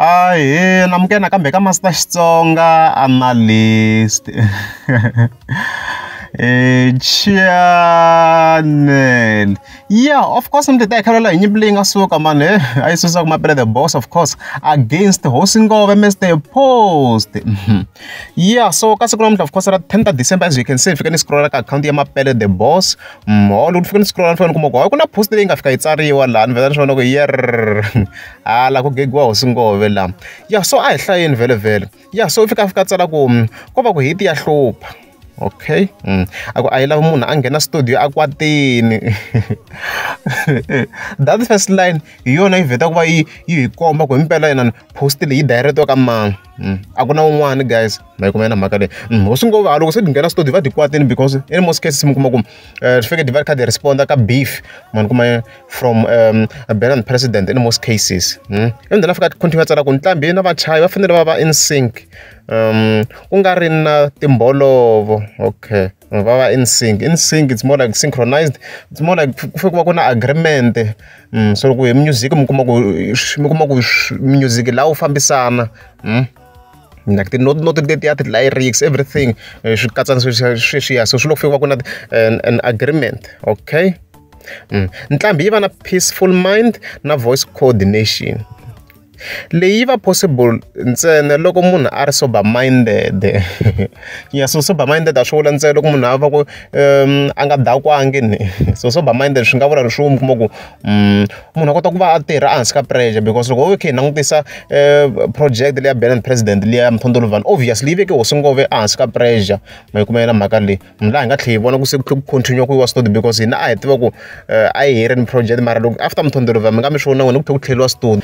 Ahee, namukela nakambe ka Master Xitsonga Analyst channel. Yeah, of course mi ta hi khalela hi nyimpi leyi nga suka mani a yi susa ku Mapele the Boss of course against Hosi Ngove Mr Post. Yeah, so ka siku namuntlha of course ra 10 ta December, as you can see, fika ni scrolla ka account ya Mapele the Boss. Loko ni fika ni scrolla ni fika ni kuma ku hayi ku na post leyi nga fika yi tsariwa laha ni vhela ni swi vona ku yer hala ku gegiwa Hosi Ngove laha. Yeah, so a hi hlayeni vhele vhele. Yeah, so i fika a fika a tsala ku ko va ku hit ya hlupha. Okay. A ku a yi lavi munhu a nghena studio a kwatini. That first line hi yona yi vheta ku va yi yi hi komba ku himpela yena post leyi direct ka mani. A ku na un'wani guys ma yi kuma yena mhaka leyi. Hosi Ngove loko se ti nghena studio va ti kwatini because in most cases mi kuma ku swi fike ti va kha ti respond ka beef mani kuma from Bernard President in most cases. And then a fika continue tsala ku nqambi na vachayi va fanele va va in sync. Ku nga ri na timbolovo. Okay, va va in sync. In sync it's more like synchronized, it's more like ku fike ku va ku na agreement. So loko hi music mi kuma ku music laha wu fambisana. Like ti-note letiya ti-lyrics everything swi katsa na sweswiya, so swi loko fike ku va ku na an agreement. Okay. Nqambi yi va na peaceful mind na voice coordination. Leyi yi va possible ntsena loko munhu a ri sober minded. Yeah, so sober minded a swi vula ntsena loko munhu a va ku a nga dakwangi ni. So sober minded swi nga vula leswi mi kuma ku munhu a kota ku va a tirha ehansi ka pressure because loko ho kha hi langutisa project leya Bernard President liya ya Mthondolovhana, obviously yi veke Hosi Ngove ehansi ka pressure. Ma yi kuma yena mhaka leyi laha hi nga tlhela hi vona ku se ku continue ku yiwa studio because hina a hi tiva ku a yi herini project, mara loko after Mthondolovhana mi nga mi swi vona n'wina ku tlhela ku tlheliwa studio.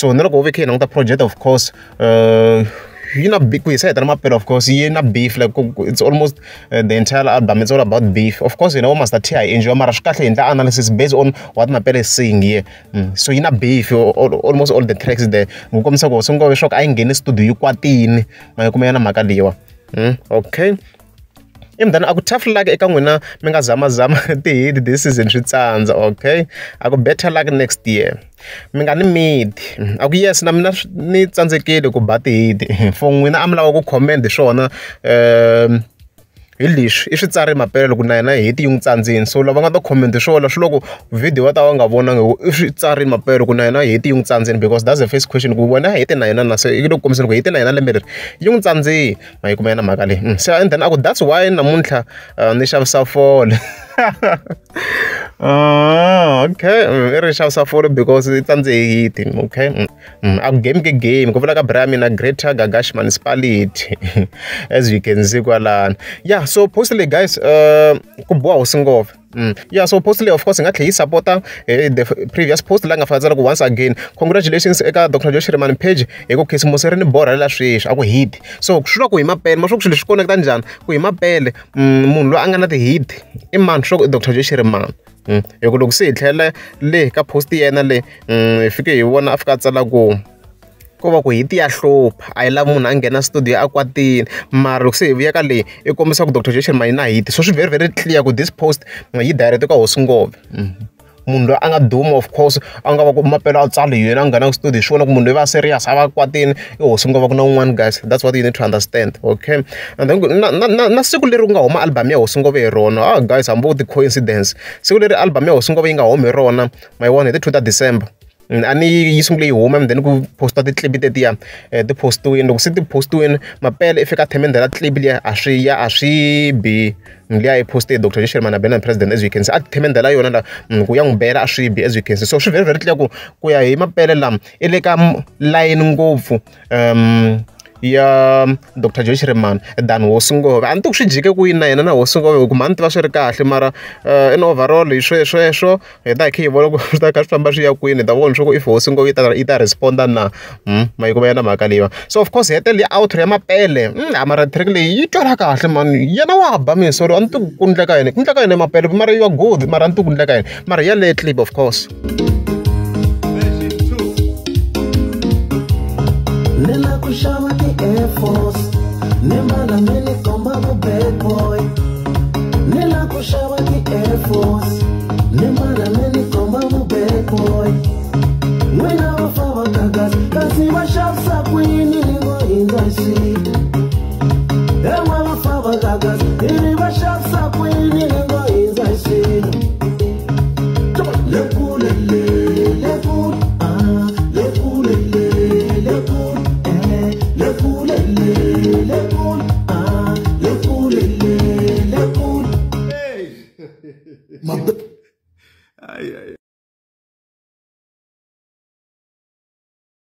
So na loko u veke hi languta project of course yi na ku hi sayita na Mapele of course yi na beef, like it's almost the entire album it's all about beef. Of course you know Master T I enjoy mara swi kahle hi endla analysis based on what Mapele is saying here. So yi na beef almost all the tracks there. Ku kombisa ku Hosi Ngove swa ku a yi ngheni studio yi kwatini ma yi kuma yena mhaka leyiwa. Okay. Then a ku tough luck eka n'wina mi nga zamazama ti-hit this season swi tsandza. Okay, a ku better luck next year. Mi nga ni miti a ku yes na mina ni tsandzekile ku ba ti-hit for n'wina a mi lava ku comment hi swona hi leswi i swi tsari Mapele loko na yena hit yi n'wi tsandzini, so lava nga ta comment hi swona swi loko video va ta va nga vonangi ku i swi tsarini Mapele loko na yena hit yi n'wi tsandzini because that's the first question ku wena hit na yena na se yi le ku kombiseni ku hit na yena lembe leri yi n'wi tsandzini. Ma yi kuma yena mhaka leyi. So and then a ku that's why namuntlha ni xavisa fole. Okay, i ri xavisa fole because yi tsandze hit. Okay. A ku game ke game ku vula ka bra mina Greater Gagash Municipality as you can see kwalano. Yeah, so post leyi guys ku boha Hosi Ngove. Yeah, so post leyi of course hi nga tlhela yi support-a the previous post laha nga fika tsala ku once again congratulations eka Dr. Joe Shirimani page hi ku khisimusi ri ni borha lela sweswi a ku hit. So swi vula ku hi Mapele ma swi ku swilo leswi connect-a njhani ku hi Mapele munhu loyi a nga na ti-hit i mani swi ku i Dr. Joe Shirimani. Hi ku loko se hi tlhela le ka post yena le hi fike hi vona a fika a tsala ku ko va ku hit ya hlupha a yi lavi munhu a nghena studio a kwatini, mara loko se hi vuya ka leyi i kombisa ku Dr. Joe Shirimani yi na hit. So swi very very clear ku this post yi direct ka Hosi Ngove. Munhu loyi a nga duma of course a nga va ku Mapele a tsala hi yena a nghena studio hi swi vona ku munhu loyi va serious a va kwatini i Hosi Ngove ku na un'wana guys. That's what you need to understand. Okay, and then na siku leri ku nga huma album ya Hosi Ngove hi rona, guys hambi vo ti-coincidence, siku leri album ya Hosi Ngove yi nga humi hi rona ma yi vona hi ti 2 ta December. A ni yi sungule yi huma and then ku posta ti-clip tetiya ti postiwini. Loko se ti postiwini Mapele i fika a themendhela clip liya a swi ya a swi bi liya yi poste Dr. Joe Shirimani na Bernard President as you can see, a themendhela yona la ku ya n'wi bela a swi bi as you can see. So swi very very clear ku ku ya hi Mapele lama i le ka line ngopfu ya Dr. Joe Shirimani than Hosi Ngove. A ni tivi ku swi jike kwini na yena na Hosi Ngove ku mhani tiva swi ri kahle mara in overall hi sweswo hi ta hi kha hi vona ku swi ta kha swi famba swi ya kwini, hi ta vona swa ku if Hosi Ngove yi ta respond-a na. Ma yi kuma yena mhaka leyiwa. So of course hetelela ya outro ya Mapele mara track leyi yi twala kahle mani, yena wa ba mina sorry a ni tivi ku ndleka yini, ku ndleka yini Mapele mara you are good mara a ni tivi ku ndleka yini mara yaleyo clip of course. Nela ku xava ti-Air Force, ni mbala me ni komba vu bad boy. Nela ku xava ti-Air Force, ni mbala me ni komba vu bad boy. N'wina va fa va gagasi, kasi va xavisa kwini ni ngo hindza hi swilo en'we va famba gagasi i va xavisa kwini ni ngo hindza hi swilo le kule le le kule ah le kule le le kule eh le kule le le kule ah le kule le le kule. Ay, ay.